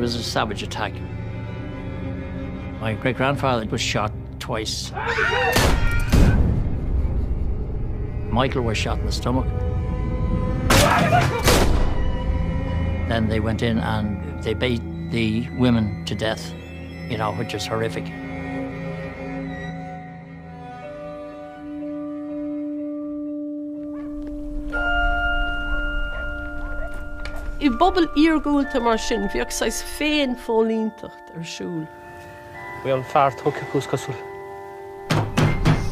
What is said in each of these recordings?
was a savage attack. My great-grandfather was shot twice. Michael was shot in the stomach. Then they went in and they beat the women to death, you know, which is horrific. I bpobal iargúlta mar sin bhíodh saghas féin-phóilínteacht ar siúl. Bhí an fear tógtha acu is cosúil.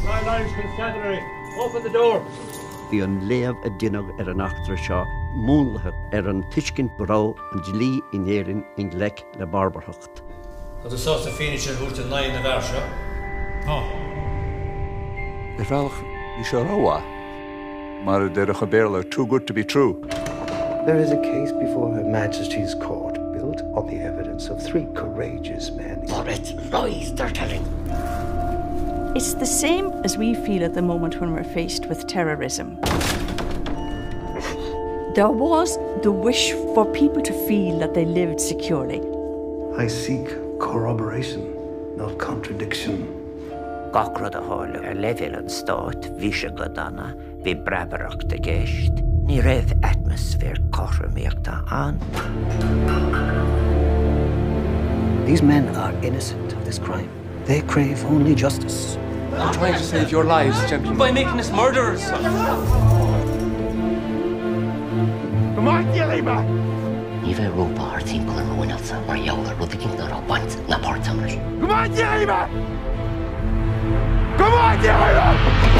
Royal Irish Constabulary, open the door! Bhí an léamh a deineadh ar an eachtra seo múnlaithe ar an tuiscint go raibh an dlí in Éirinn i ngleic le barbarthacht. Tá tú sásta fianaise a thabhairt in aghaidh na bhfear seo? Tá. Ar bhealach, bhí sé rómhaith. Mar a déarfadh an Béarla, too good to be true. There is a case before Her Majesty's Court built on the evidence of three courageous men. For it's lies they're telling. It's the same as we feel at the moment when we're faced with terrorism. There was the wish for people to feel that they lived securely. I seek corroboration, not contradiction. Gach rud a tharla ar leibhéal an stáit, bhí sé go dona, bhí breabaireacht i gceist. Ní raibh atmaisféar cothromaíochta ann. These men are innocent of this crime. They crave only justice. I'm trying to save your lives, gentlemen. By making us murderers! Come on, Gillyma! Ní bheidh rópa thart timpeall ar mo mhuineálsa mar gheall ar rud eicínt ná raibh baint ná páirt agam leis. Come on, Gillyma! Come on, Gillyma!